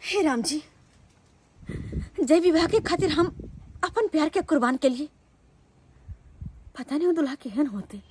हे राम जी, जय विवाह के खातिर हम अपन प्यार के कुर्बान के लिए, पता नहीं वो दुल्हा केहन होते।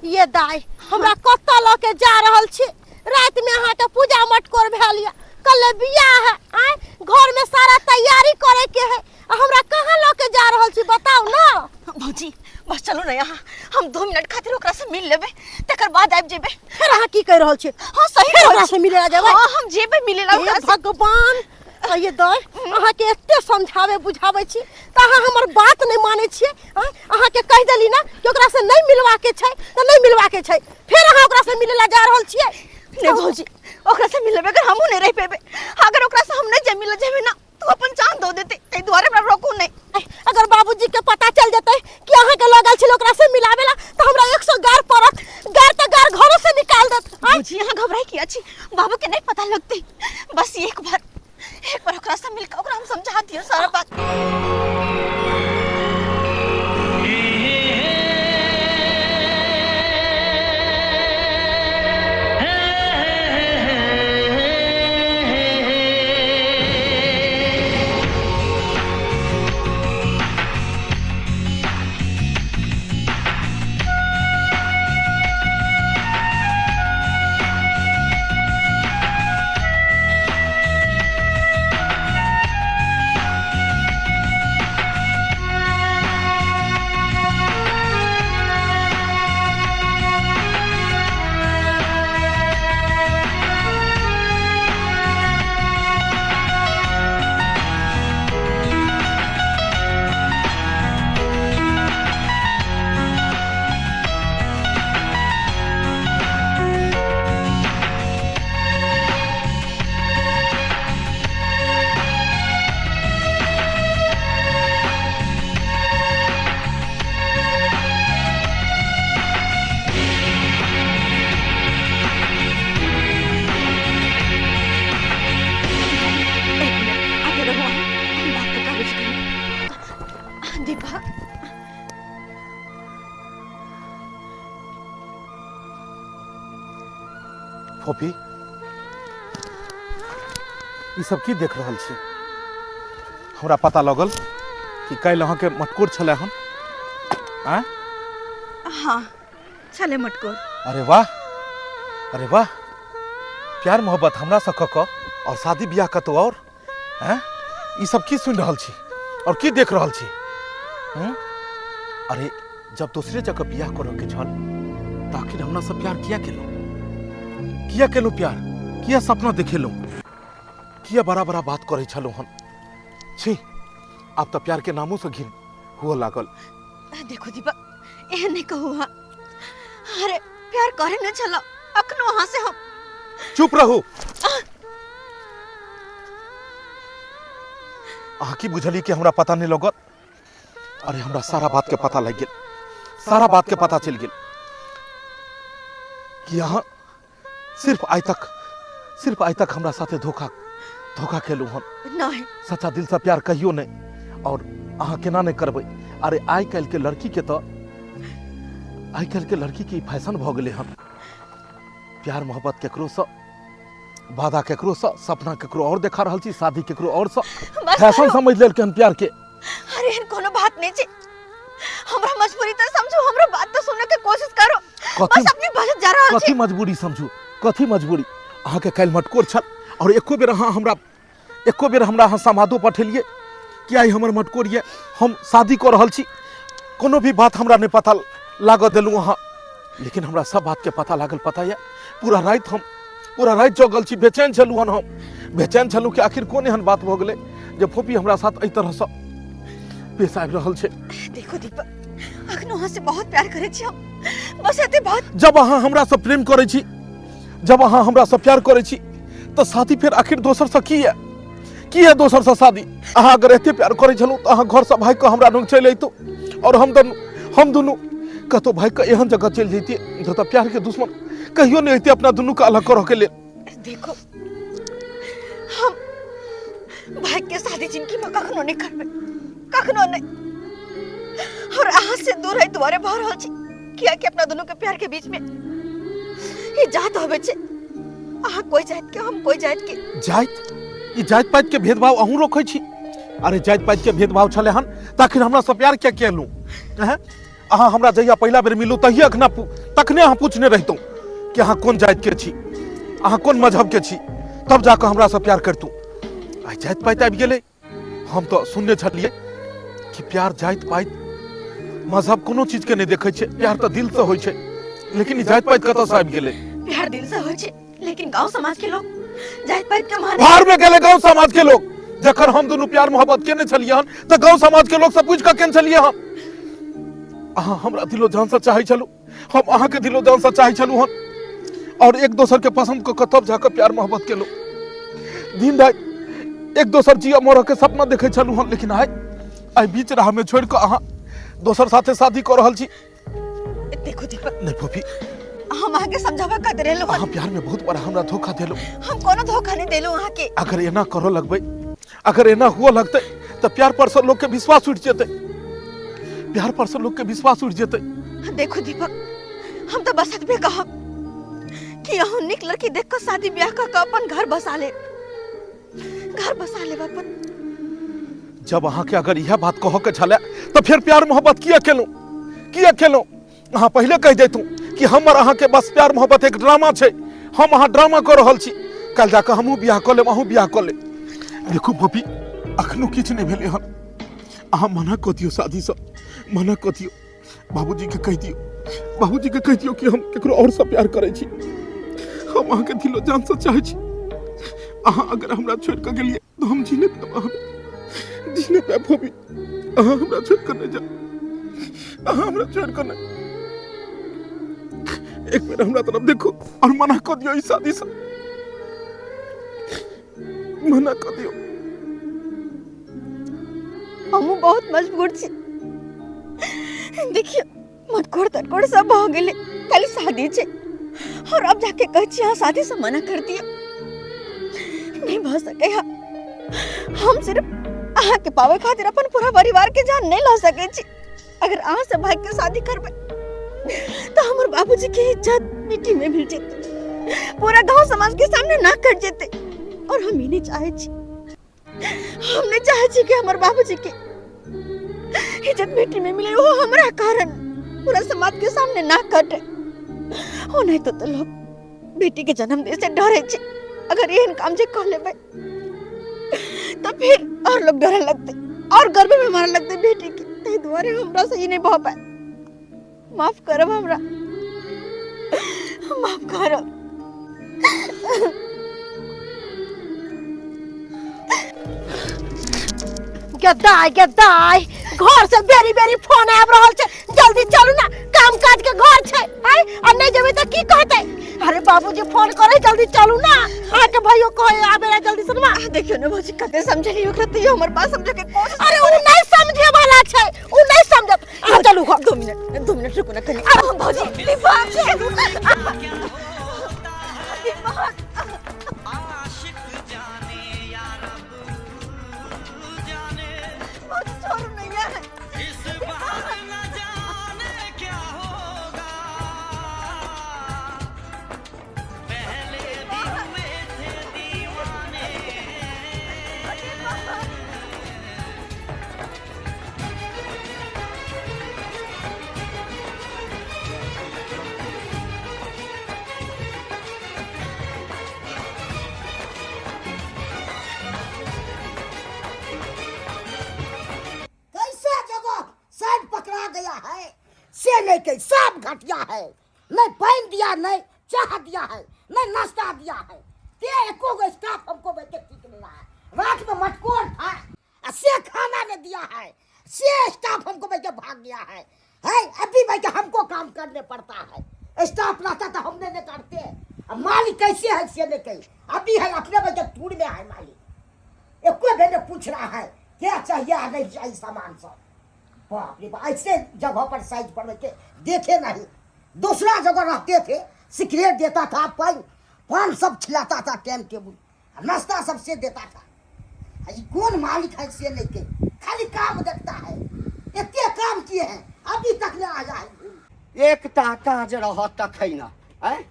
ये दाई, हमरा कतऽ लऽ के जा रहल छी? राति में अहाँके पूजा मटकोर भेल यऽ, कल बियाह है, आँय, घर में सारा तैयारी करे के है, आ हमरा कहाँ लऽ के जा रहल छी बताउ ना। भौजी, बस चलू ना यहाँ, हम 2 मिनट खातिर ओकरा से मिल लेबे, तकर बाद आबि जेबे। फेर अहाँ की कहि रहल छी? हाँ, सही फेर कहै ओकरा छी। से मिले ला जेबै? हाँ, हम जेबे मिले ला हे ओकरा से। भगवान, आ ये दाई, अहाँके एते समझावे बुझावे छी तऽ अहाँ हमर बात नहि मानै छियै। आँय, अहाँके कहि देली ना कि ओकरा से नहि मिलवाके छै तऽ नहि मिलवाके छै, फेर अहाँ ओकरा से मिले ला जा रहल छियै। नहीं भौजी, ओकरा से मिलबे अगर हमहूँ नहीं रह पेबे, अगर ओकरा से हम नहीं जे मिले जेबे ना तो अपन जान दो देते, ताहि दुआरे हमरा रोकू नहीं। आँय, अगर बाबूजी के पता चल जेतै कि अहाँके लगल छलै ओकरा से मिलावे ला तऽ हमरा 100 गार पड़त, गार तऽ गार घरो से निकाल देत। आँय? भौजी, अहाँ घबराई किया छी? बाबू के नहीं पता लगतै, बस एक बार ओकरा से मिलके ओकरा हम समझा दियो सारा बात। एक मिनट, आते रहो हम बात तो कागज करें। दीपा, फोफी, ई सब की देख रहल छी? हमरा पता लगल कि काल्हि अहाँके मटकोर छलै हन। आँय? हाँ, छलै मटकोर। अरे वाह, अरे वाह, प्यार मोहब्बत हमरा से कऽ कऽ और शादी बियाह कतौ और? हैं? ई सब की सुनि रहल छी और की देख रहल छी? हम्म? अरे जब दूसरे जगह बियाह करऽ के छल तऽ आखिर हमरा से प्यार किया केलहुँ? किया केलहुँ प्यार? किया सपना देखेलहुँ? किया बड़ा बड़ा बात करै छलहुँ हम? छी, आब तऽ प्यार के नामो से घिन हुअ लागल। देखो दीपक, एहन नहीं कहू। हाँ, अरे प्यार करे न छलो अखनो अहाँ से हम। चुप रहू। अहाँ की बुझली कि हमरा पता नहीं लगत? अरे हमरा सारा बात के पता लग गेल, सारा बात के पता चल गेल कि अहाँ सिर्फ आइ तक हमरा साथे धोखा धोखा खेलू हन। नहीं। सच्चा दिल से प्यार कहियो नहीं, और अहाँ केना नहीं करबै? अरे आइ काल्हि के लड़की के तो, आइ काल्हि के लड़की के ई फैशन भऽ गेलै हन, प्यार मोहब्बत केकरो से, वादा केकरो से, सपना केकरो और देखा रहल छी, शादी केकरो और से, बस फैशन करू। समझ लेलकै हन प्यार के। अरे एहन कोनो बात नहीं छै, हमरा मजबूरी तो समझो, हमरा बात तो सुने के कोशिश करो। कथी? बस अपने बस जा रहल कथी छी। मजबूरी समझू? कथी मजबूरी? अहाँके काल्हि मटकोर छल और एको बेर अहाँ हमरा, एको बेर हमरा अहाँ समादो पठेलियै कि आइ हमर मटकोर यऽ, हम शादी कऽ रहल छी? कोनो भी बात हमरा नहि पता लागऽ देलहुँ अहाँ, लेकिन हमरा सब बात के पता लागल। पता यऽ, पूरा राति हम, पूरा राति जगल छी, बेचैन छलहुँ हन हम, बेचैन छलहुँ कि आखिर कोन एहन बात भऽ गेलै जे फोपी हमरा साथ एहि तरहसँ पेश आबि रहल छै। देखो दीपक, अखनो अहाँ से बहुत प्यार करै छी हम, बस एते बात। जब अहाँ हमरासँ प्रेम करै छी, जब अहाँ हमरासँ प्यार करै छी, तऽ शादी फेर आखिर दोसरसँ की है? की है दोसरसँ शादी? अहाँ अगर एते प्यार करै छलहुँ तऽ अहाँ घरसँ भागि कऽ हमरा लग चलि अयतहुँ आओर हम दुनू कतहु भागि कऽ एहन जगह चलि जैतियै जतऽ प्यारके दुश्मन कहियो नहि अयतै अपना दुनूके अलग करऽके लेल। देखो, हम भाई के शादी जिंदगी में कखनो नहीं करबे, कखनो नहीं। और अहाँ से दूर है दुआरे भऽ रहल छी, कियाकि अपना दोनों के प्यार के बीच में ये जात होबे छै। अहाँ कोई जात के, हम कोई जात के। जात? ई जात पात के भेदभाव अहूँ रखै छी? अरे जात पात के भेदभाव छलै हन तखन हमरा से प्यार किया केलहुँ? हैं? अहाँ हमरा जहिया पहिला बेर मिलू तहिया अखना तखने अहाँ पूछने रहितहुँ कि अहाँ कोन जाति के छी, अहाँ कोन मजहब के छी, तब जाकऽ हमरा से प्यार करतहुँ। आइ जाति पाति आबि गेलै। हम तऽ सुनने छलियै कि प्यार जाति पाति मजहब कोनो चीज के नहि देखै छै, प्यार तऽ दिल से होइ छै, लेकिन ई जाति पाति कतऽ से आबि गेलै? प्यार दिल से होइ छै, लेकिन गांव समाज के लोग जाति पाति के माने बाहर में गेलै गांव समाज के लोग। जखन हम दुनू प्यार मोहब्बत केने छलियै हन तऽ गांव समाज के लोग से पूछि कऽ केने छलियै हन। अहाँ हमरा दिलो जान से चाहै छलहुँ, हम अहाँ के दिलो जान से चाहै छलहुँ हन, और एक दोसर के पसंद कऽ कऽ तब जाकऽ प्यार मोहब्बत केलहुँ। दिन राति एक दोसर जिया मरऽ के सपना देखै छलहुँ हन, लेकिन आइ आइ बीच राह में छोड़ि कऽ अहाँ दोसर साथे शादी कऽ रहल छी। देखो दीपक। नहीं फोफी, हम अहाँ के समझावे खातिर रहलो। अहाँ प्यार में बहुत बड़ा हमरा धोखा देलो। हम कोनो धोखा नहीं देलो अहाँ के। अगर एना करो लगबै, अगर एना हुआ लगतै तऽ प्यार पर से लोग के विश्वास उठि जेतै, प्यार पर से लोग के विश्वास उठि जेतै। देखो दीपक, हम तो बस एतबे कहब कि अहूँ नीक लड़की देख कऽ शादी ब्याह कऽ के अपन घर बसा ले, घर बसा लेब अपन। जब अहाँ के अगर यह बात कह के छलै तऽ फिर प्यार मोहब्बत किया केलहुँ, किया केलहुँ? अहाँ पहिले कहि दैतहुँ कि हमर अहाँ के बस प्यार मोहब्बत एक ड्रामा छै, हम अहाँ ड्रामा कऽ रहल छी, काल्हि जाकऽ हमहूँ बियाह कऽ लेब, अहूँ बियाह कऽ लेब। देखू पपी, अखनो किछु नहि भेलै हन, अहाँ मना कऽ दियौ, शादीसँ मना कऽ दियौ, बाबूजीके कहि दियौ, बाबूजीके कहि दियौ कि हम केकरो आओरसँ प्यार करै छी, हम अहाँके दिलो जानसँ चाहै छी। अहाँ अगर हमरा छोड़ि कऽ गेलियै तऽ हम जी नहि पायब, अहाँ जी नहि पायब भोबी, अहाँ हमरा छोड़ि कऽ नहि जाउ, अहाँ हमरा छोड़ि कऽ नहि, एक बेर हमरा तरफ देखू और मना कऽ दियौ ई शादीसँ, मना कऽ दियौ। हमहूँ बहुत मजबूर छी, देखियौ मटकोर तटकोर सब भऽ गेलै, खाली शादी छै और अब जाके कहै छी अहाँ शादीसँ मना कर दियौ, नहीं भऽ सकै है। हम सिर्फ अहाँके पाबै खातिर अपन पूरा परिवार के जान नहीं लऽ सकै छी। अगर अहाँ से भाग के शादी करबै तऽ हमर बाबूजी के इज्जत मिट्टी में मिल जेतै, पूरा गांव समाज के सामने नाक कट जेतै, और हम ई नहीं चाहै छी, हम नहीं चाहै छी कि हमर बाबूजी के इज्जत मिट्टी में मिले, वो हमरा कारण पूरा समाज के सामने नाक कटे। ओ नहीं तो, तो लोग बेटी के जन्म दे से डरे छे, अगर एहन काम जे कह लेबै तो फिर और लोग डरे लगते और गर्भ में मारे लगते बेटी के, ताहि दुआरे हमरा से ई नहीं भऽ पाए। माफ करब हमरा, माफ करब। गदाय गदाय, घर से बेरी बेरी फोन आबि रहल छै, जल्दी चलू ना, काम काज के घर छै आय, आ नहीं जेबै तऽ की कहतै? अरे बाबूजी फोन करे, जल्दी चलू ना, अहाँके भाइयो कहे आबे ला जल्दी सुनवा। देखियौ ने भौजी कते समझलियै ओकरा, तैयो हमर बात समझे के कोशिश। अरे उ नहीं समझे वाला छै, उ नहीं समझत। अहाँ चलू घर। 2 मिनट, 2 मिनट रुकू ना कनी। अरे भौजी दीपक, दीपक छोड़ू नहीं यार। कैसा जगह साइड पकड़ा गया है से नहीं कही, सब घटिया है, नहीं पानी दिया, नहीं चाह दिया है, नहीं नाश्ता दिया है, ते एको गो स्टाफ हमको बैठे ठीक नहीं रहा है। रात में मटकोर था आ से खाना ने दिया है, से स्टाफ हमको बैठ के भाग गया है। है अभी भाई के हमको काम करने पड़ता है। स्टाफ रहता तो हमने नहीं करते। अब मालिक कैसे है से नहीं कही, अभी है अपने भाई के टूर में है मालिक, एको बेर नहीं पूछ रहा है क्या चाहिए आ नहीं चाहिए सामान सब। बाप रे बाप, ऐसे जगह पर साइज पर के देखे नहीं। दूसरा जगह रहते थे, सिगरेट देता था, पान पान सब खिलाता था, टाइम टेबुल नाश्ता सब से देता था। आ ई कौन मालिक है से नहीं के, खाली काम देखता है। इतने काम किए हैं अभी तक नहीं आया है। एकटा काज रहत तखन आँय,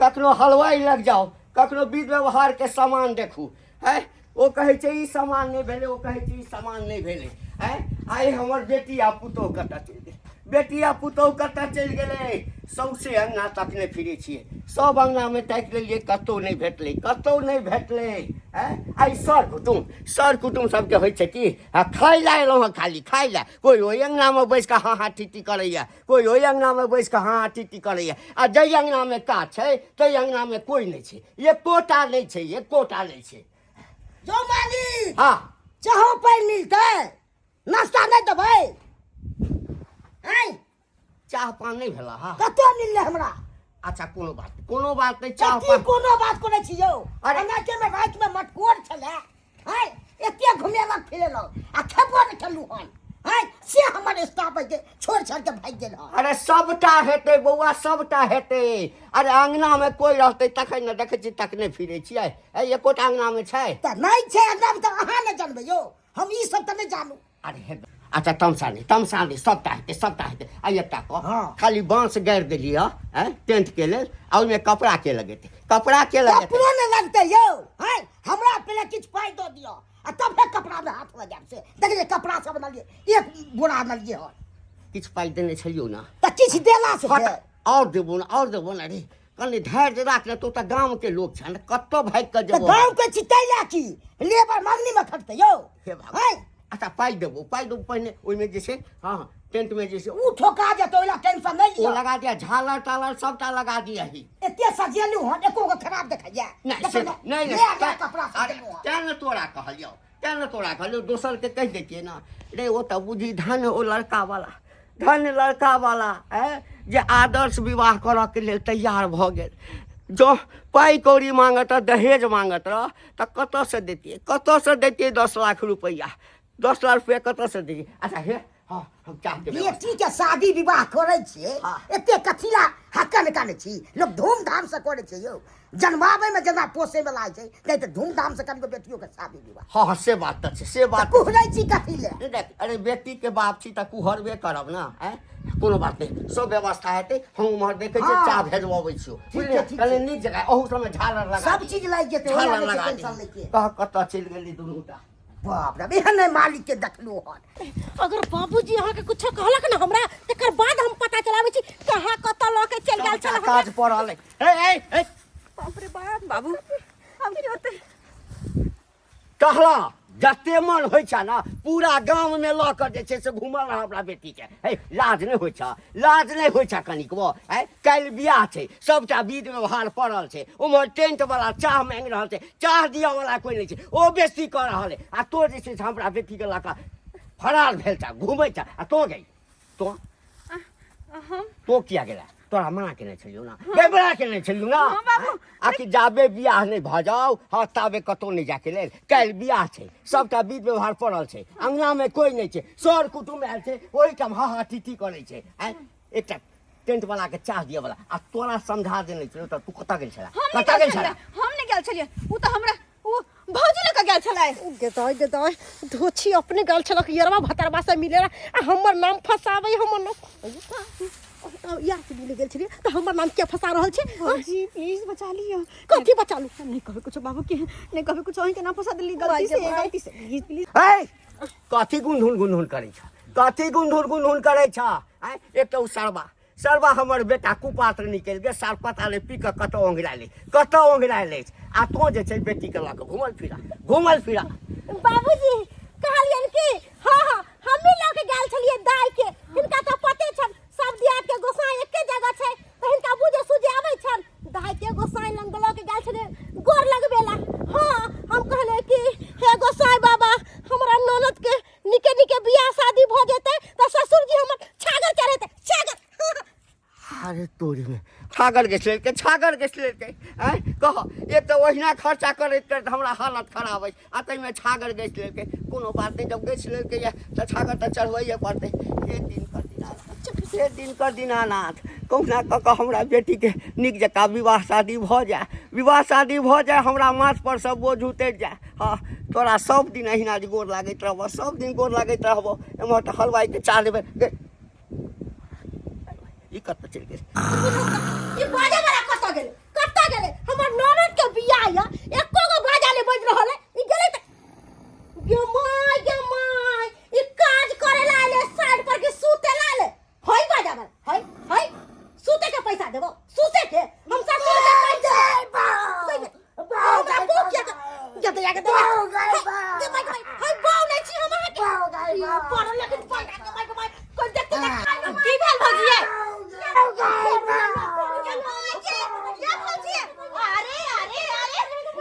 कखनो हलवाइ लग जाउ, कखनो विध व्यवहारके सामान देखू। आँय, ओ कहै छै ई सामान नहि भेलै, ओ कहै छै ई सामान नहि भेलै। आँय, आइ हमर बेटी आ पुतोहु कतऽ चलि गेलै, बेटी आ पुतोहु कतऽ चलि गेलै? सौंसे अङ्गना तकने फिरै छियै, सब अङ्गनामे ताकि लेलियै, कतहु नहि भेटलै, कतहु नहि भेटलै। आँय, आइ सर कुटुम, सर कुटुम सबके होइ छै कि आ खाइ लए एलहुँ हँ, खाली खाइ लए। कोइ ओहि अङ्गनामे बैस कऽ हाँ हाँ टी टी करैए, कोइ ओहि अङ्गनामे बैस कऽ हाँ हाँ टी टी करैए, आ जाहि अङ्गनामे काज छै ताहि अङ्गनामे कोइ नहि छै, एकोटा नहि छै, एकोटा नहि छै। जो मालिक, हँ, चाहो पानि मिलतै, नाश्ता नहि देबै? आँय, चाह पान नहि भेला? हँ, कतऽ मिललै हमरा? अच्छा, कोनो बात नहि, कोनो बात नहि। चाह की पान कोनो बात करै छी यौ? अरे। अनाके में राति में मटकोर छलै, आँय, एते घुमेलक फिरेलक आ खेबो नहि खेलू हन। आँय, से हमर स्टाफ है के छोड़ि छाड़ि के भागि गेल हन। अरे सबटा हेतै बौआ, सबटा हेतै। अरे अङ्गनामे कोइ रहतै तखन ने। देखै छी तखने फिरै छियै, ए एकोटा अङ्गनामे छै? तऽ नहि छै अङ्गनामे तऽ अहाँ नहि जानबै यौ, हम ई सब तऽ नहि जानू। अरे हे, अच्छा तमसा नहि, तमसा नहि, सबटा हेतै, सबटा हेतै। आ एकटा कह। हँ। खाली बाँस गाड़ि देलियै आँय टेंटके लेल, आ ओहिमे कपड़ा के लगेतै? कपड़ा के लगेतै? कपड़ो नहि लगतै यौ। हँ, हमरा पहिले किछु पाइ दऽ दिअ आ तब फेर कपड़ामे हाथ लगायब। से देखलियै कपड़ा सब आनलियै, एक बोरा आनलियै हन। किछु पाइ देने छलियौ ने? तऽ किछु देला से हट, आओर देबो ने, आओर देबो ने। रे कनि धैर्य राख ने, तू तऽ गामके लोक छह ने, कतऽ भागि कऽ तऽ जेबो? गाँव के चितै ला की लेबर मंगनी में खटतै यौ? हे भगवान। हँ। अच्छा पाइ देबो, पाइ देबो। पहिने ओहिमे जे छै, हँ, टेंटमे जे छै ओ ठोका जेतै, ओहि ला टेंशन नहि ओ लिअ। लगा दिया, झालर तालर सबटा लगा दिया ही। एते सजेलू हन, एको गो खराब देखैया? नहि से नहि, नया नहि नया कपड़ा सब अरे देलहुँ हन। तें ने तोरा कहलियौ, तें ने तोरा कहलियौ, दोसरके कहि दैतियै ने रे। ओ तऽ बुझी धन ओ लड़का वाला, धन लड़का वाला ऐ जे आदर्श विवाह करऽके लेल तैयार भऽ गेल। जँ पाइ कौड़ी मांगत, दहेज मांगत रह तऽ कतऽसँ दैतियै? कतऽसँ दैतियै 10 लाख रुपैआ? 10 लाख रुपैआ कतऽसँ दैतियै? अच्छा हे, हँ, हम चाहके व्यवस्था बेटी के शादी विवाह करै छियै, एते कथी ला हकन कानै छी? लोक धूमधाम से करै छै यौ, जनमाबै में जेना पोसै में लागै छै, नहि तऽ धूमधाम से कनिको बेटियो के शादी विवाह। हँ हँ, से बात तऽ छै, से तऽ बात। कुहरै छी कथी ले? नहि देख, अरे बेटीके बाप छी तऽ कुहरबे करब ने। आँय, कोनो बात नहि, सब व्यवस्था हेतै। हम उम्हर देखै छियै, चाह भेजबबै छियौ। ठीक छै, बुझलियै? ठीक कनि छै। नीक जगह, अहू सबमे झालर लगा सब दियै। चीज लागि जेतै, ओहि झालर ला लगा टेंशन दियै। लै के। कह कतऽ चलि गेली दुनूटा? बाप रे, एहन नहि मालिक के देखलहुँ हन। अगर बाबूजी अहाँके कुछो कहलक ने हमरा, तकर बाद हम पता चलाबै छी कहाँ कतऽ लऽ के चलि गेल छल सबटा हमरा। काज पड़ल अइ। हे हे हे। बाप रे बाप, बाबू हम की होते? कहला जते मन होइ छै ने, पूरा गाममे लऽ कऽ जे छै से घुमल रह अपना बेटीके। हे, लाज नहि होइ छ? लाज नहि होइ छ कनिकबो? आँय, काल्हि बियाह छै, सबटा विध व्यवहार पड़ल छै, उम्हर टेंट वाला चाह मांगि रहल छै, चाह दिअ वाला कोइ नहि छै, ओ बेसी कऽ रहल है, आ तो जे छै से हमरा बेटीके लऽ कऽ फरार भेल छ, घुमै छ। आ तो गई, तो हम तो किया गेला? तोरा मना केने छलियौ ना? गे मना केने छलियौ ना? हाँ, बाबू। आ कि जाबे बियाह नहि भऽ जाउ, हँ, ताबे कतहु नहि जाके लेल। काल्हि बियाह छै, सबटा विध व्यवहार पड़ल छै, अंगनामे कोइ नहि छै, सर कुटुम्ब आयल छै, ओहिठाम हा हा टी टी करै छै। आँय, एकटा टेंट वाला के चाह दिअ वाला आ तोरा समझा देने छलियौ, तऽ तू कतऽ गेल छला? हम नहि कतऽ गेल गेल छलियै। छला? हम नहि गेल छलियै, ओ तऽ हमरा ओ भौजी लऽ कऽ गेल छलै। गेदाय गेदाय, धोछी अपने गेल छलक यरवा भतरवा से मिले ला आ हमर नाम फसाबै। हमर नाम यार से मिले गेल छलियै तऽ हमर नाम किया फंसा रहल छै? भौजी, प्लीज बचा लिअ। कथी बचा लू? नहीं कहबै कुछो बाबू के, नहीं कहबै कुछो। अहीं के नाम फंसा देली गलती भाई से। के भाई। गलती से, प्लीज प्लीज। है, कथी गुनधुन गुनधुन करै छ? कथी गुनधुन गुनधुन करै छ? आँय, एक तऽ ओ सरबा सरबा हमर बेटा कुपात्र निकलि गेल, साल पता नहि पी कऽ कतऽ ओंघरायल अछि, कतऽ ओंघरायल अछि, आ तोँ जे छै बेटीके लऽ कऽ घुमल फिरा, घुमल फिरा। बाबूजी कहलियनि कि हँ हँ, हमही लऽ के गेल छलियै दाइ के। हिनका तऽ पते छनि, सब दियाद के गोसाई एके जगह छै, तऽ हिनका बुझे सुझे आबै छनि। दाइ के गोसाई लग लऽ के गेल छलियै गोर लगबे ला। हँ, हम कहलियै कि हे गोसाई तोरीमे छागर गसि लेलकै, छागर गसि लेलकै। आँय कह, एक तऽ ओहिना खर्चा करैत करैत हमरा हालत खराब अछि आ ताहिमे छागर गसि लेलकै। कोनो बात नहि, जब गसि लेलकै यऽ तऽ छागर तऽ चढ़बैए पड़तै। हे दिनकर दीनानाथ, हे दिनकर दीनानाथ, कहुना कऽ कऽ हमरा बेटीके नीक जकाँ विवाह शादी भऽ जाय, विवाह शादी भऽ जाय, हमरा माथपर सँ बोझ उतरि जाय। हँ, तोरा सब दिन अहिना जे गोर लागैत रहबऽ, सब दिन गोर लागैत रहबऽ। एम्हर तऽ हलवाइके चाह देबै। ई कतऽ चलि गेल? ई बाजा वाला कतऽ गेलै, कतऽ गेलै? हमर ननद के बियाह या एको गो बाजा नहि बजि रहल है। ई गेलै तऽ गे my, गे my, ई काज करे ला आले साइड पर के सूते ला आले। हई बाजा वाला, हई हई सूते के पैसा देबो, सूते के हम ससुर के पैसा देबो। हमरा बो किया के दया के दया के my, हई बाऊ नै छी हम अहाँ के पढ़ल लेकिन पढ़ के my, my कोई देखते त खाइ। की भेल भौजी ये? अरे अरे अरे अरे,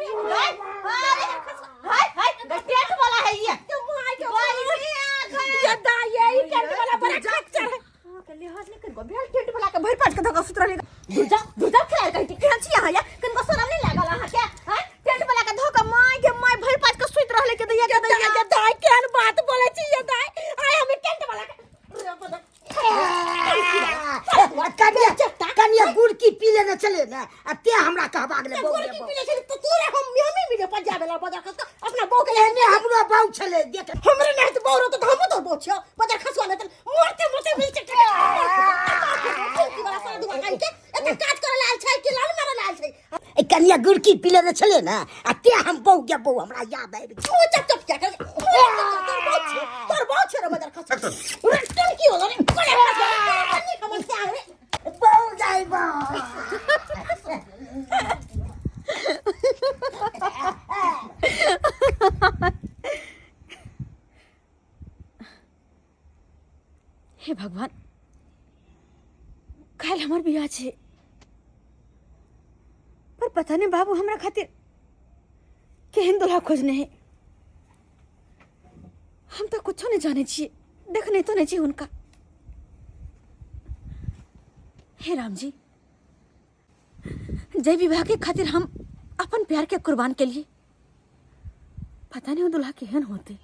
हाय हाय, टेंट वाला है ये। ये दाई, ये टेंट वाला बड़ा खच्चर है। के लिहाज नहीं कनको भेल, टेंट वाला के भरि पाँच के धक्का सुत रहले। दुर्जा दुर्जा खेलाय कहै छी, केहन छी अहाँ या? कनको शरम नहीं लागल अहाँ के? हैं, टेंट वाला के धोका my के my भरि पाँच के सुत रहले के दैया के दैया। ये दाई, केहन बात बोलै छी ये दाई? आइ हम टेंट वाला के कनिया, कनिया गुड़की पी लेने चले ने आ ते हमरा कहबाक ले। गुड़ की पी ले छै त तोरे हम हमी मिले पंजाब वाला बजार खस अपना बहू के। एने हमरो बहू छले देख। हमरे नहीं तो बहू तो हमू तो बहू छियो। बजार खसवा ले त मरते मरते मिल चटे की वाला सारा दुआ काई के एते काज करे लाल छै कि लाल मारे लाल छै। ए कनिया, गुड़की पी लेने छले ने आ ते हम बहू के बहू हमरा याद आबि गेल। तू चप चप क्या कर? तोर बहू छियो, तोर बहू छियो रे। बजार खस रे, चल की होलो रे? कोने खस नहीं खबर से आवे बहू जाई बहू। हे भगवान, काल्हि हमर बियाह छै, पर पता नहीं बाबू हमरा खातिर केहन दुल्हा खोजने है। हम तो कुछो नहीं जाने छियै, देखने तो नहीं छी हुनका। हे राम जी, जय विवाह के खातिर हम अपन प्यार के कुर्बान के लिए, पता नहीं वो दुल्हा केहन होते।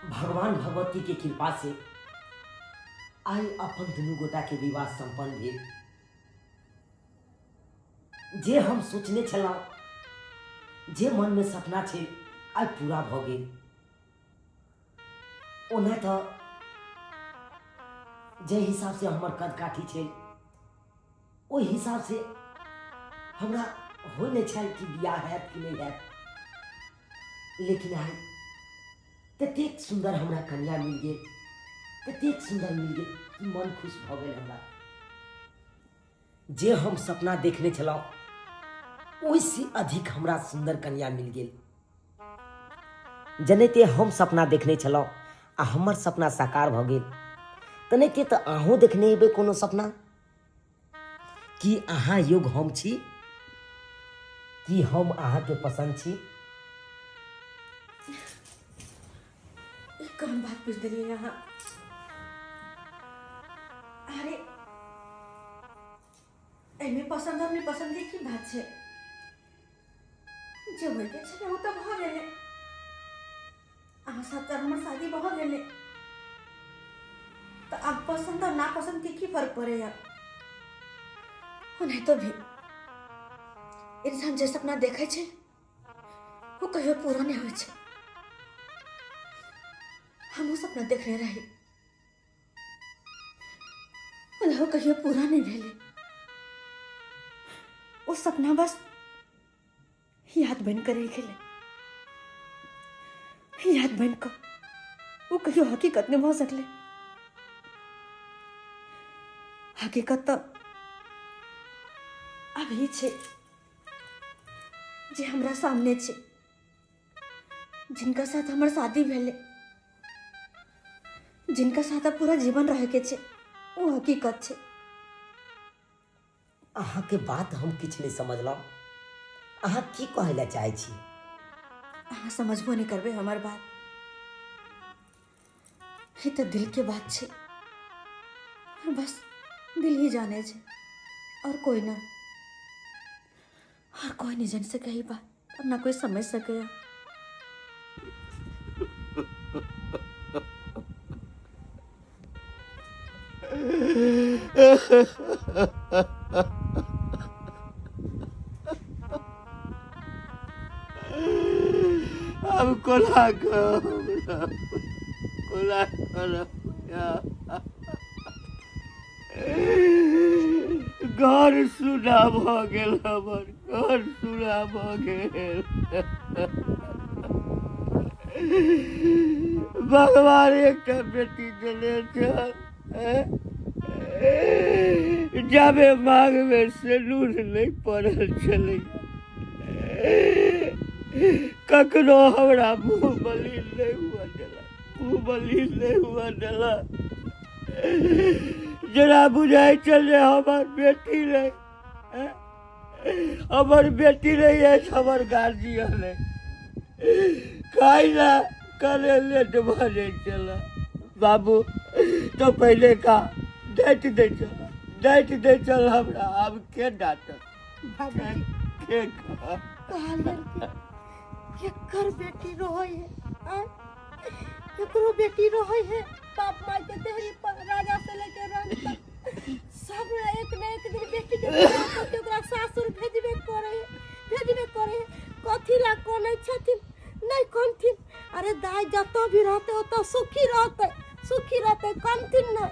भगवान भगवती के कृपा से आइ अपन दुनू गोटा के विवाह संपन्न भेल। जे हम सोचने छलहुँ, जे मन में सपना छल, आइ पूरा भऽ गेल। ओना तऽ जाहि हिसाबसँ हमर कद काठी छै, ओहि हिसाबसँ हमरा होइ नहि छल कि बियाह हैत कि नहि हैत, लेकिन आइ ततेक सुन्दर हमरा कन्या मिल गेल, ततेक सुन्दर मिल गेल कि मन खुश भऽ गेल हमरा। जे हम सपना देखने छलहुँ, ओहिसँ अधिक हमरा सुन्दर कन्या मिल गेल। जनैते हम सपना देखने छलहुँ, आ हमर सपना साकार भऽ गेल। तेनाहिते तऽ अहूँ देखने हेबै कोनो सपना। की अहाँ योग हम छी? की हम अहाँके पसन्द छी? ई कोन बात पूछ देलियै अहाँ? अरे एहिमे पसन्द और नहि पसन्द के की बात छै? जे होइके छलै ओ तऽ भऽ गेलै। अहाँ साथ तऽ हमर शादी भऽ गेलै, तऽ आब पसन्द और नापसन्द के की फर्क पड़ैया? ओनाहितो भी इंसान जे सपना देखै छै ओ कहियो पूरा नहि होइ छै। हमहूँ सपना देखने रही, ओहो कहियो पूरा नहि भेलै। ओ सपना बस याद बनि कऽ रहि गेलै, याद बनि कऽ। ओ कहियो हकीकत नहि भऽ सकलै। हकीकत तऽ अभी छै जे हमरा सामने छै, जिनका साथ हमर शादी भेलै, जिनका साथ अब पूरा जीवन रहैके छै, ओ हकीकत छै। अहाँके बात हम किछु नहि समझलहुँ। अहाँ की कहै लए चाहै छी? अहाँ समझबो नहि करबै हमर बात। ई तऽ दिलके बात छै और बस दिल ही जानै छै, और कोई ना, और कोई नहीं जान सकै ई बात और ना कोई समझ सकैया। आब कोना कहब, कोना करब? घर सुना भऽ गेल हमर, घर सुना भऽ गेल। भगवान एकटा बेटी देने छल, जाबे मांगमे सिन्दूर नहि पड़ल छलै ककरो हमरा मुँह मलिन नहि हुअ देलक, मुँह मलिन नहि हुअ देलक। जेना बुझाइ छल जे हमर बेटी नहि, हमर बेटी नहि अछि, हमर गार्जियन नहि। खाइ लए करे लेट भऽ जाइ छलै बाबू, तऽ पहिले का डाँटि दै छल, डाँटि दै छल हमरा। आब के डाँटत? के कहलियन कि केकर बेटी रहै है? आँय, केकरो बेटी रहै है बाप माय के देहरी पर? राजा से लेके रंग तक सब एक न एक दिन बेटी के बियाह कऽ के ओकरा सासुर भेजबे करे है, भेजबे करे है। कथी ला कनै छथिन? नहि कनथिन। अरे दाइ जतऽ भी रहतै ओतऽ सुखी रहतै, सुखी रहतै, कनथिन नहि।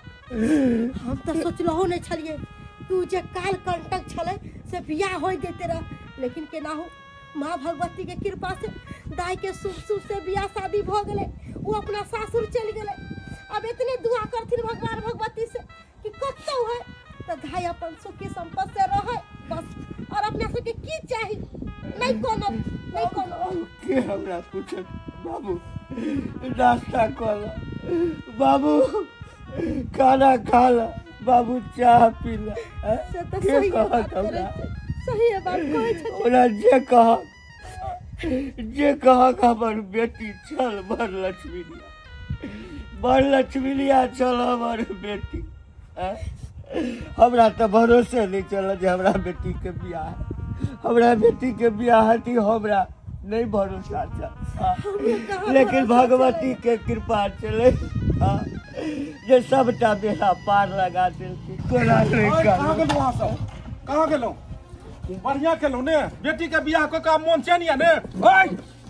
हम तऽ सोचलहुँ नहि छलियै कि ओ जे काल कंटक छलै से बियाह होइ देते रह, लेकिन केनाहु माँ भगवती के कृपा से दाई के शुभ शुभ से बियाह शादी भऽ गेलै, ओ अपना सासुर चलि गेलै। अब इतने दुआ करथिन भगवान भगवती से कि कतौ है तऽ दाई अपन सुखी संपत्ति से रहे बस, और अपना सबके की चाही? नहीं कोनो, नहीं कोनो। के हमरा पूछत? बाबू नाश्ता कऽ ल, बाबू खाना खा ल, बाबू चाह पी ल, हैं? से तऽ के सही कहत बात करै हमरा? छै, सही बात कहै छथिन। ओना जे कहक, जे कहक, हमर बेटी छल बड़ लक्ष्मीनिया, बड़ लक्ष्मीनिया छल हमर बेटी, हैं? हमरा तऽ भरोसे नहि छल जे हमरा बेटीके बियाह, हमरा बेटीके बियाह हेती, हमरा नहि भरोसा छल। हाँ। कहाँ लेकिन भरोसा भगवती के कृपा छलै, हाँ, जे सबटा बेड़ा पार लगा देलकै। कोना नहि ओए, कहाँ कहलहुँ। गेलहुँ अहाँ सब? कहाँ गेलहुँ? बढ़िआँ केलहुँ ने बेटी के बियाह कऽ कऽ मोन चैन यऽ ने? ओए,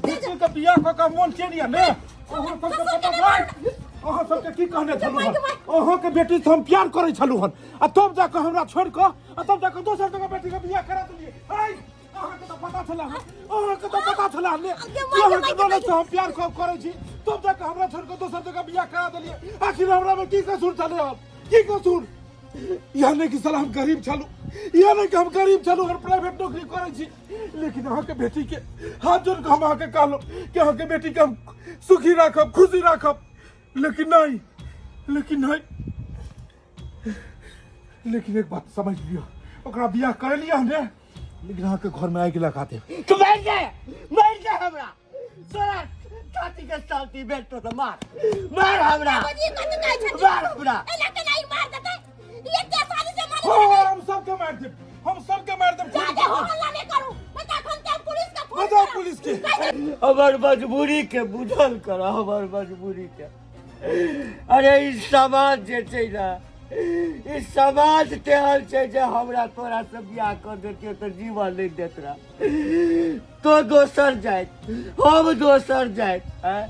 बेटी के बियाह कऽ कऽ मोन चैन यऽ ने अहाँ सबके? पता नहि अहाँ सबके की कहने छलहुँ हन। अहाँके बेटी से हम प्यार करै छलहुँ हन आ तब जाकऽ हमरा छोड़ि कऽ आ तब जाकऽ दोसर जगह बेटी के बियाह करा देलियै। ओए, अहाँके तऽ पता छलै हन, अहाँके तऽ पता छलै हन ने कि अहाँके ननद से हम प्यार करै छी, तब जाकऽ हमरा छोड़ि कऽ दोसर जगह बियाह करा देलियै। आखिर हमरा मे की कसूर छलै हन? की कसूर? यह नहि कि साला हम गरीब छलहुँ, यह नहि कि हम गरीब छलहुँ, हम प्राइवेट नौकरी करै छी, लेकिन अहाँके बेटी के हाथ जोड़ कऽ हम अहाँके कहलहुँ कि अहाँके बेटी के हम सुखी राखब, खुशी राखब। लेकिन नहीं, लेकिन नहीं, लेकिन एक बात समझ लियो, ओकरा बियाह कर लिया हमने, लेकिन अहाँके घर में आगि लगा देब। तू मर जा, मर जा हमरा तोरा छाती के सालती बेटो तो मार मार हमरा, बाबूजी कथी कहै छथिन? मार हमरा। एना केना ई मार देतै? ई एते आसानी से मारि हाँ, देतै? हम सबके मार देब, हम सबके मार देब। जादे हो हल्ला नहि करू, नहि तऽ एखन तऽ हम पुलिस के फोन बजाउ करब। पुलिस के। हमर मजबूरी के बुझल कर, हमर मजबूरी के। अरे ई समाज जे छै ने, ई समाज तेहन छै जे हमरा तोरा से बियाह कर देतियै तऽ जीवन नहि देत रह। तो दोसर जाइत, हम दोसर जाइत, आँय?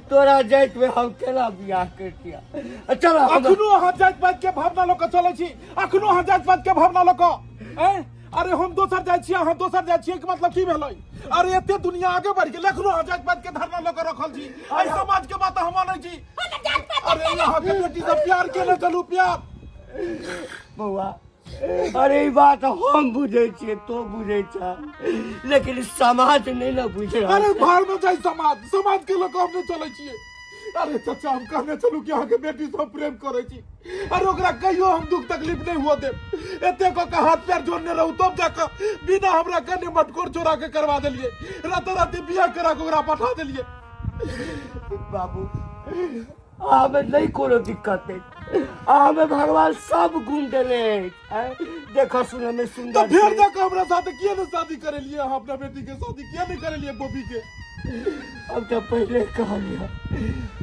तोरा जाइत में हम केना बियाह करतियै? चल हम- अखनो अहाँ जाति पाति के भावना लऽ कऽ चलै छी, अखनो अहाँ जाति पाति के भावना लऽ कऽ, आँय? अरे हम दोसर जाइ छी, अहाँ दोसर जाइ छी, एहिके मतलब की भेलै? अरे एते दुनिया आगे बढ़ि गेलै, अखनो अहाँ जाति पाति के धारणा लऽ कऽ रखल छी। एहि समाज के बात हम मानै छी। अरे अहाँके बेटी सब प्यार केने चलू, प्यार। बौआ, अरे ई बात हम बुझै छियै, तो बुझै छ, लेकिन समाज नहि ने बुझै। अरे भाड़ में जाइ समाज, समाज के लोग हम नहि चलै छियै। अरे चाचा, हम कहने छलहुँ कि अहाँके बेटी से हम प्रेम करै छी, अरे ओकरा कहियो हम दुख तकलीफ नहीं हुआ देब। एते कऽ के हाथ पैर जोड़ने रहू, तब जाकऽ बिना हमरा कने मटकोर चोरा के करवा देलियै, रातो राति बियाह करा के ओकरा पठा देलियै। बाबू, अहाँमे नहि कोनो दिक्कत अछि, अहाँमे भगवान सब गुण देने अछि, आँय? देखऽ सुनऽमे तऽ सुन्दर फेर छी। जाकऽ हमरा साथ किया नहि शादी करेलियै? अहाँ अपना बेटी के शादी किया नहि करेलियै बॉबी के? हम तऽ पहिले कहलियै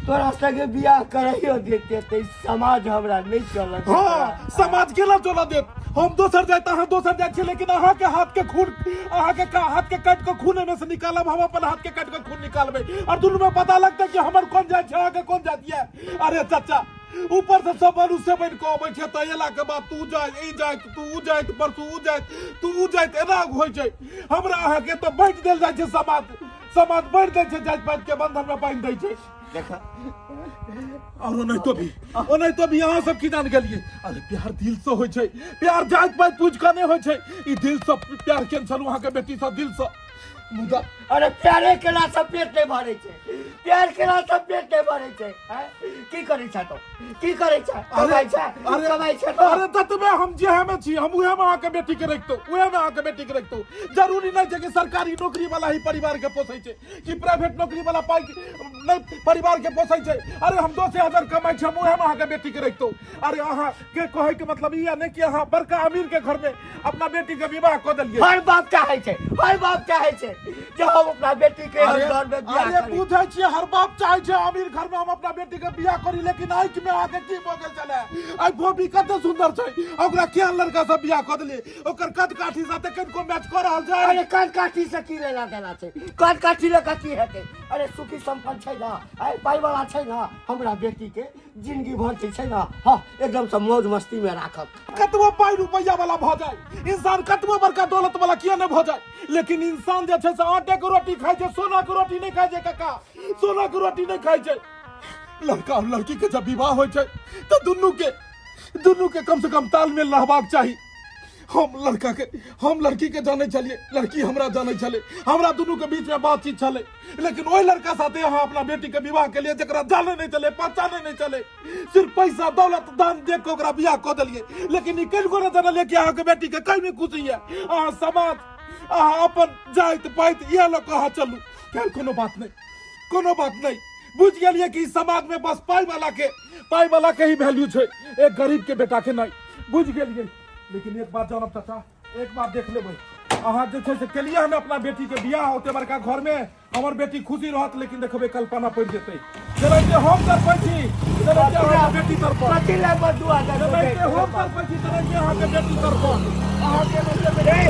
तोरा संगे बियाह करैयो देते तऽ ई समाज हमरा नहि चलत। हाँ, समाज केना चलऽ देत? हम दोसर जाइत, अहाँ दोसर जाइत छी, लेकिन अहाँके हाथ के खून, अहाँके हाथ के काटि कऽ खून एहिमे से निकालब, हम अपन हाथ के काटि कऽ खून निकालबै, और दुनू में पता लगतै कि हमर कोन जाइत छै, अहाँके कोन जात ये। अरे चाचा, ऊपर से सब मनुष्य बनि कऽ अबै छै, तऽ एला के बाद तू जाय, ई जाइत, तू उ जाइत, परसू उ जाइत, तू उ जाइत, एना होइ छै। हमरा अहाँके तऽ बाँटि देल जाइ छै समाज, समाज बाँटि दै छै, जाति पाति के बंधन में बान्हि दै छै। देख, और ओनाहितो भी अहाँ सब की जान गेलियै? अरे प्यार दिल से होइ छै, प्यार जाति पाति पूछि कऽ नहि होइ छै। ई दिल से प्यार केने छलहुँ अहाँके बेटी से, दिल से, मुदा अरे प्यारे केला से पेट नहि भरै छै, प्यार केला से पेट नहि भरै छै, आँय? की करै छै तो? की करै छै? कमाइ छै? अरे कमाइ छै तो? अरे ततबे हम जेहे में छी, हम उहे में अहाँके बेटी के रखतौ, उहे में अहाँके बेटी के रखतौ। जरूरी नहि छै कि सरकारी नौकरी वाला ही परिवार के पोसै छै, कि प्राइवेट नौकरी वाला पाई नहि परिवार के पोसै छै। अरे हम 10,000 कमाइ छी, हम उहे में अहाँके बेटी के रखतौ। अरे अहाँ के कहै के मतलब ई है नहि कि अहाँ बड़का अमीर के घर में अपना बेटी के विवाह कऽ देलियै। हर बाप चाहै छै, हर बाप चाहै छै जे हम अपना बेटी के हर घर में बियाह अरे करी। बुझै छियै, हर बाप चाहै छै अमीर घर में हम अपना बेटी के बियाह करी, लेकिन आँखि में अहाँके की भऽ गेल छलै? आइ भोबी कते सुंदर छै, ओकरा केहन लड़का सब बियाह कऽ देलियै? ओकर कद काठी साथे कनिको मैच कऽ रहल छै? अरे कद काठी से की लेना देना छै? कद काठी लऽ कऽ की हेतै? अरे सुखी संपन्न छै ने, आइ पाइ वाला छै ने, हमरा बेटी के जिंदगी भर जे छै ने, हाँ, एकदम से मौज मस्ती में राखब। कतबो पाइ रुपैआ वाला भऽ जाय इंसान, कतबो बड़का दौलत वाला किया नहि भऽ जाय, लेकिन इंसान जे छै से आटे के रोटी खाइ छै, सोना के रोटी नहि खाइ छै काका, सोना के रोटी नहि खाइ छै। लड़का और लड़की के जब विवाह होइ छै तऽ दुनू के कम से कम तालमेल रहबाक चाही। हम लड़का के, हम लड़की के जानै छलियै, लड़की हमरा जानै छलै, हमरा दुनू के बीच में बातचीत छलै, लेकिन ओहि लड़का साथे अहाँ अपना बेटी के विवाह के लिए जकरा जानै नहि छलै, पहचानै नहि छलै, सिर्फ पैसा दौलत दान देख के ओकरा बियाह कऽ देलियै। लेकिन ई कनिको नहि जानलियै कि अहाँके बेटी के कहीं खुशी है। अहाँ समाज, अहाँ अपन जाति पाति इएह लऽ कऽ अहाँ चलू। खैर कोनो बात नहि, कोनो बात नहि, बुझि गेलियै कि समाज में बस पाइ वाला के ही वैल्यू छै, एक गरीब के बेटा के नहि, बुझि गेलियै। लेकिन एक बात जानब चाचा, एक बात देख लेबै, अहाँ जे छै से केलियै हन अपना बेटी के बियाह ओते बड़का घर में, हमर बेटी खुशी रहत, लेकिन देखबै कल्पना पड़ि जेतै। जेनाहिते हम तड़पै छी तेनाहिते अहाँके बेटी तड़पत। कथी लए बदुआ दऽ देबै? जेनाहिते हम तड़पै छी तेनाहिते अहाँके बेटी तड़पत। अहाँके मतलब रे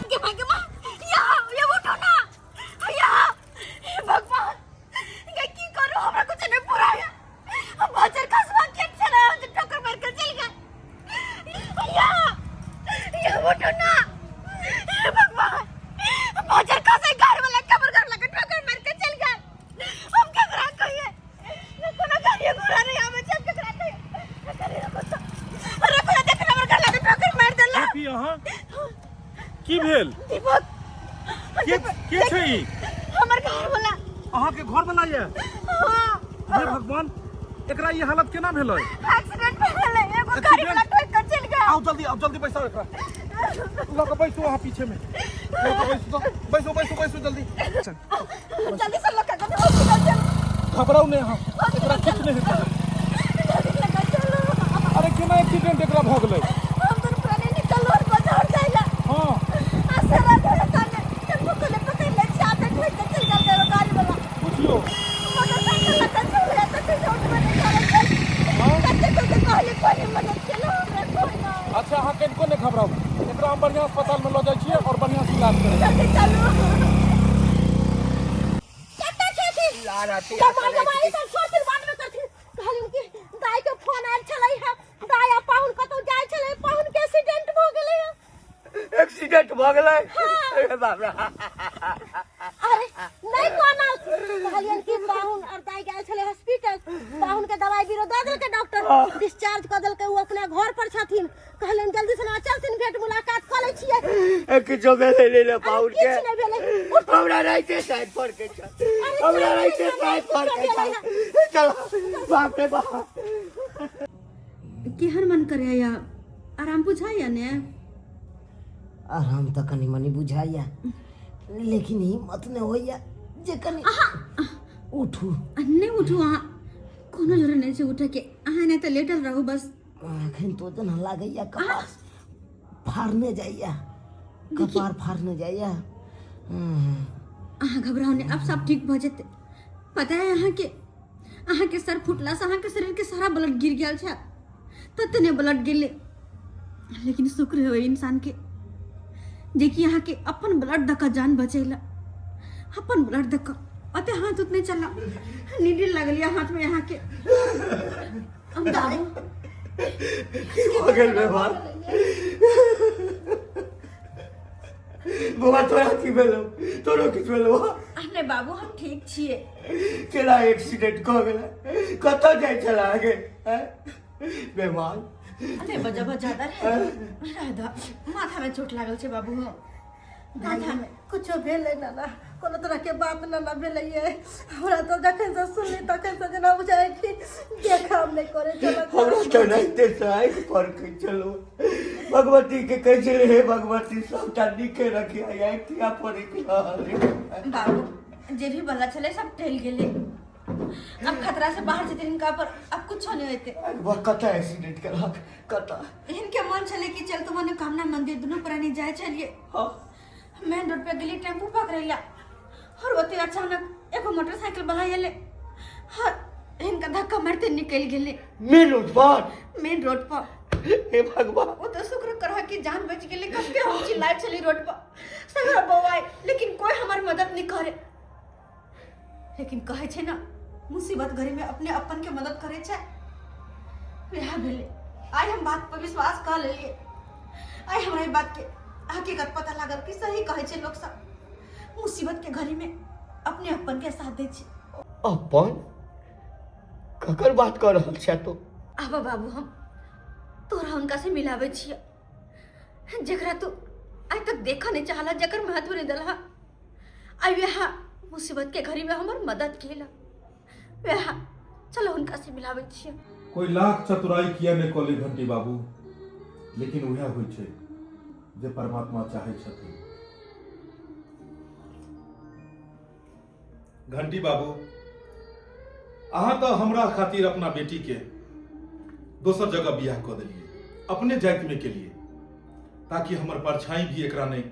गे माँ, गे माँ, यहाँ, ये उठो ना। यहाँ, हे भगवान, ये की करू, हमरा कुछ नहीं पूरा है। हम बजर खसवा के चला, हम तो ठोकर मार के चल गए। यहाँ, ये उठो ना। हे भगवान, बजर खसे घर वाला कबर घर लगे ठोकर मार के चल गए। हम केकरा कहिए? कोनो गाड़ी घोड़ा नहीं आवे छै, हम केकरा कहिए? अरे रखो तो, रखो ना, देख हमर घर लगे ठोकर मार देला। की अहाँ की भेल? दीपक, के के छै ई? हमर घर वाला। अहाँ के घर वाला ये? हे भगवान, एकरा ई हालत केना भेलै? एक्सीडेंट भऽ गेलै, एगो गाड़ी वाला ठोकि कऽ चलि गेल। आउ जल्दी, आउ जल्दी, बैसाउ एकरा। लऽ कऽ बैसू अहाँ पीछे में। लऽ कऽ बैसू तऽ, बैसू बैसू बैसू जल्दी। जल्दी से लऽ कऽ हॉस्पिटल चल। घबराउ नहि अहाँ, एकरा किछु नहि हेतै। जल्दी लऽ कऽ चलू। अरे केना एक्सीडेंट एकरा भऽ गेलै? हम दुनू प्राणी निकललहुँ हन बाजार जाइ लए। आ से राधे ताने टेम्पू के पकड़ि लै छी आ ठोकि कऽ चलि गेल एगो गाड़ी वाला। बुझियौ। मोटरसाइकिल लऽ कऽ चलि तऽ किछु उठबे नहि करै छै। कते कोइ कहली, कोइ नहि मदद केलक हमरा, कोइ नहि। अच्छा, अहाँ कनिको नहि घबराउ, एकरा हम बढ़िआँ अस्पतालमे लऽ जाइ छियै आओर बढ़िआँ से इलाज करै। जल्दी चलू। कतऽ छथिन? कमाल कमाल, ई सब सोचथिन, बाद में करथिन। कहलिन कि दाई के फोन आयल छलै है, दाई आ पाहुन कतौ जाइ छलै, पाहुन के एक्सीडेंट भऽ गेलै है। एक्सीडेंट भऽ गेलै? अरे बाप रे! अरे नहीं, कोना कहलियन कि पाहुन और दाई गेल छलै हॉस्पिटल, पाहुन के दवाई बीरो दऽ देलकै डॉक्टर, डिस्चार्ज कऽ देलकै, ओ अपना घर पर छथिन। कहलियन जल्दी से ना चलथिन, भेंट मुलाकात कऽ लै छियै। ए, किछो भेलै नहि ने पाहुन के? किछु नहि भेलै। उठ। हमरा राइते साइड पर के छल, हमरा राइते साइड पर के छल। चल, बाप रे बाप! केहन मन करैया? आराम बुझाइया ने? आराम तऽ कनि मनि बुझाइया, लेकिन हिम्मत नहि होइया जे कनि उठू। नहि उठू अहाँ, कोनो जरूरत नहि छै उठैके। अहाँ नहि तऽ लेटल रहू बस। एखन तो जेना लागैया कपार फाड़ने जाइया, कपार फाड़ने जाइया। अहाँ घबराउ नहि, आब सब ठीक भऽ जेतै। पता है अहाँके, अहाँके सर फुटलासँ अहाँके शरीरके सारा ब्लड गिर गेल छै, तते ने ब्लड गेलै। लेकिन शुक्र है ओहि इंसानके जेकि अहाँके अपन ब्लड दऽ कऽ जान बचेला, अपन ब्लड दऽ कऽ। ओते हाथ उत नहि चला, नीडल लागल यऽ हाथमे अहाँके। हम बाबू। की भऽ गेल व्यवहार? बौआ, तोरा की भेलौ? तोरो किछु भेलौ? नहि बाबू, हम ठीक छियै। केना एक्सीडेंट कऽ गेलै? कतऽ जाइ छला आगे बेमान? अरे बजब ज्यादा रहे, माथा में चोट लागल छै बाबू, हो माथा में। कुछो भेलै ना ना, कोनो तरहके बात ना ना भेलै। हमरा तऽ जखन से सुनली तखन से जेना बुझाइ कि देख हम नहि करै छलहुँ। हमरा तऽ राइते से आँखि पर के चलो भगवती के कहै छलै, हे भगवती, सबटा नीके रखी, आइ आँखि किया पड़ैक रहल? बाबू, जे भी बला छलै सब टहल गेलै, अब खतरा से बाहर जेतै। हिनका पर अब कुछो नहीं होते। कतऽ एक्सीडेंट केलक, कतऽ? हिनके मन छलै कि चल तो मनोकामना मंदिर दुनू प्राणी जाय छलियै। मेन रोड पे गेली टेम्पू पकड़ैला और ओते अचानक एगो मोटरसाइकिल वाला एलै और हिनका धक्का मारते निकलि गेलै। मेन रोड पर? मेन रोड पर। हे भगवान! ओ तऽ शुक्र करह कि जान बचि गेलै। कते हम चिल्लाइ छली रोड पर सगरा बौआइ, लेकिन कोई हमर मदद नहीं करे। लेकिन कहै छै ने, मुसीबत घड़ी में अपने अपन के मदद करे छै, वएह भेलै। आइ हम बात पर विश्वास कऽ लेलियै। आइ हमरा ई बात के हकीकत पता लागल कि सही कहै छै लोक सब, मुसीबत के घड़ी में अपने अपन के साथ दै छै। अपन ककर बात कऽ रहल छै तू? आब बाबू, हम तोरा हुनका से मिलाबै छियै जकरा तू आइ तक देखऽ नहीं चाहला, जकर महत्व नहीं दलहा। आइ वएह मुसीबत के घड़ी में हमर मदद केला वएह। चलो, हुनका से मिलाबै छियै। कोई लाख चतुराई किया नहि कऽ ले घंटी बाबू, लेकिन उएह होइ छै जे परमात्मा चाहै छथिन। घंटी बाबू, अहाँ तऽ हमरा खातिर अपना बेटी के दोसर जगह बियाह कऽ देलियै, अपने जातिमे केलियै, ताकि हमर परछाई भी एकरा नहि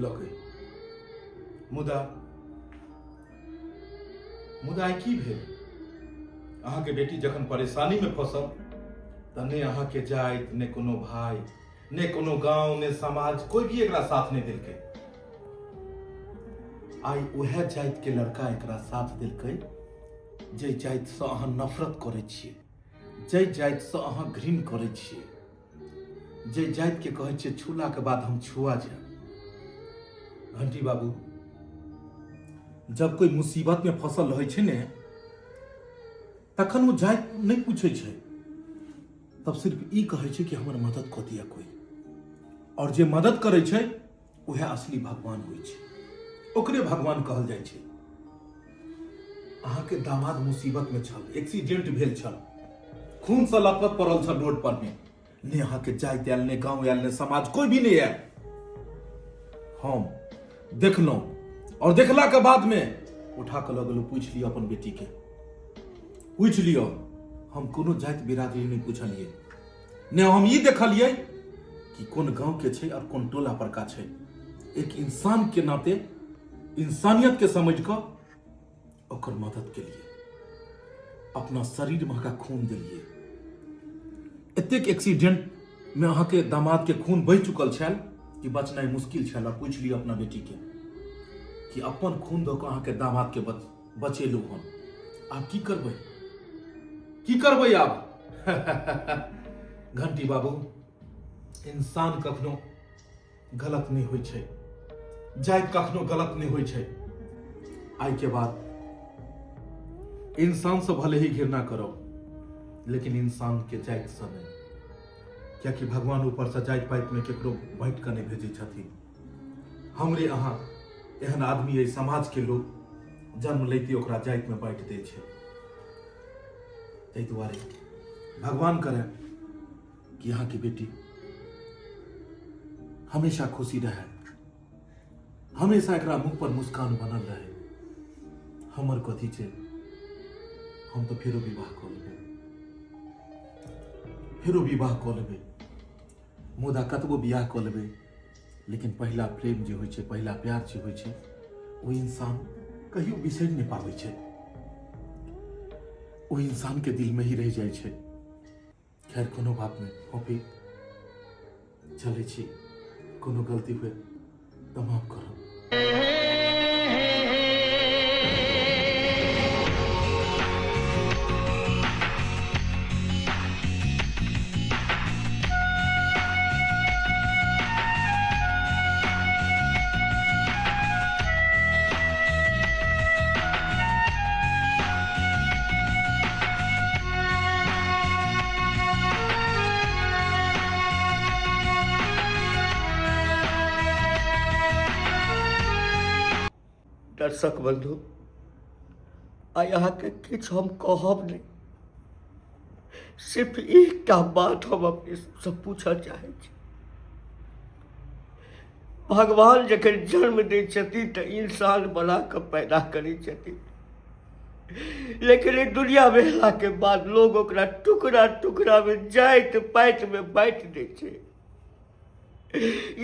लगै। मुदा मुदा आइ की भेल? अहाँके बेटी जखन परेशानीमे फंसल तऽ नहि अहाँके जाति, नहि कोनो भाय, नहि कोनो गांव, नहि समाज, कोई भी एकरा साथ नहि देलकै। आइ उएह जातिके लड़का एकरा साथ देलकै जाहि जातिसँ अहाँ नफरत करै छियै, जाहि जातिसँ अहाँ घृण करै छियै, जाहि जातिके कहै छियै छुलाके बाद हम छुआ जायब। घंटी बाबू, जब कोई मुसीबत में फसल रहै छै ने, तखन ओ जाति नहि पूछै छै, तब सिर्फ ई कहै छै कि हमर मदद कऽ दिअ कोई। और जे मदद करै छै उएह असली भगवान होइ छै, ओकरे भगवान कहल जाइ छै। अहाँके दामाद मुसीबत में छल, एक्सीडेंट भेल छल, खून से लपत पड़ल छल रोड पर में। ने अहाँके जाइत आयल, ने गाँव आयल, ने समाज, कोई भी नहीं आयल। हम देखलहुँ और देखला के बाद में उठा के लऽ गेलहुँ। पूछि लिअ अपन बेटी के, पूछि लिअ। हम कोनो जाति बिरादरी नहि पूछलियै, ने हम ई देखलियै कि कोन गांव के छै और कोन टोला परका छै। एक इंसान के नाते इंसानियत के समझ कऽ ओकर मदद के लिए अपना शरीर में अहाँके खून देलियै। एतेक एक्सीडेंट में अहाँके दामाद के खून बहि चुकल छल कि बचनाइ मुश्किल छल। और पूछि लिअ अपना बेटी के कि अपन खून दऽ कऽ अहाँके दामाद के बचेलहुँ हम। आब की करबै, की करबै आब? घंटी बाबू, इंसान कखनो गलत नहि होइ छै, जाति कखनो गलत नहि होइ छै। आइ के बाद इंसान से भले ही घृणा करब, लेकिन इंसान के जाति से नहि, कियाकि भगवान ऊपर से जाति पाति में केकरो बांटि कऽ नहि भेजै छथिन। हमरे अहाँ एहन आदमी एहि समाज के लोग जन्म लैते ओकरा जाति में बांटि दै छै। ताहि दुआरे भगवान करे कि अहाँके बेटी हमेशा खुशी रहे, हमेशा एकरा मुख पर मुस्कान बनल रहे। हमर कथी छै, हम तऽ फेरो विवाह कऽ लेबै, फेरो विवाह कऽ लेबै। मुदा कतबो बियाह कऽ लेबै, लेकिन पहिला प्रेम जे होइ छै, पहिला प्यार जे होइ छै, ओ इंसान कहियो बिसरि नहि पाबै छै। ओ इंसान के दिल में ही रहि जाइ छै। खैर, कोनो बात नहि, कॉपी चलै छी। कोनो गलती हुए तऽ माफ करब। दर्शक बंधु, आइ अहाँके किछु हम कहब नहि, सिर्फ एकटा बात हम अपने सबसँ पूछऽ चाहै छी। भगवान जखन जन्म दै छथिन तऽ इंसान बना कऽ पैदा करै छथिन, लेकिन एहि दुनियामे अयलाके बाद लोग ओकरा टुकड़ा टुकड़ामे जाति पातिमे बाँटि दै छै।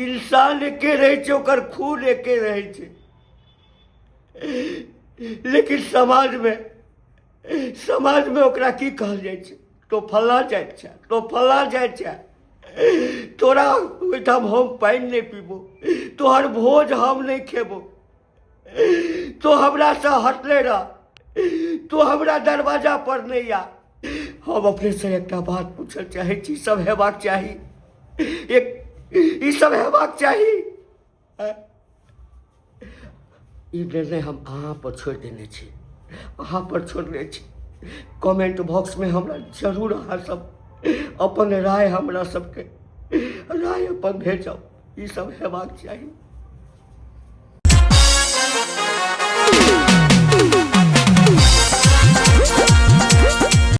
इंसान एके रहै छै, ओकर खून एके रहै छै, लेकिन समाजमे ओकरा की कहल जाइ छै? तो फल्लाँ जाति छै, तो फल्लाँ जाति छै, तोरा ओहिठाम हम पानि नहि पीबो, तोहर भोज हम नहि खेबो, तो हमरासँ हटले रह, तो हमरा दरवाजा पर नहि आ। हम अपनेसँ एकटा बात पूछऽ चाहै छी, सब हेबाक चाही? एक ई सब हेबाक चाही? ई निर्णय हम अहाँ पर छोड़ि देने छी, अहाँ पर छोड़ने छी। कमेंट बॉक्समे हमरा जरूर अहाँ सब अपन राय, हमरा सबके राय अपन भेजब। ई सब हेबाक चाही?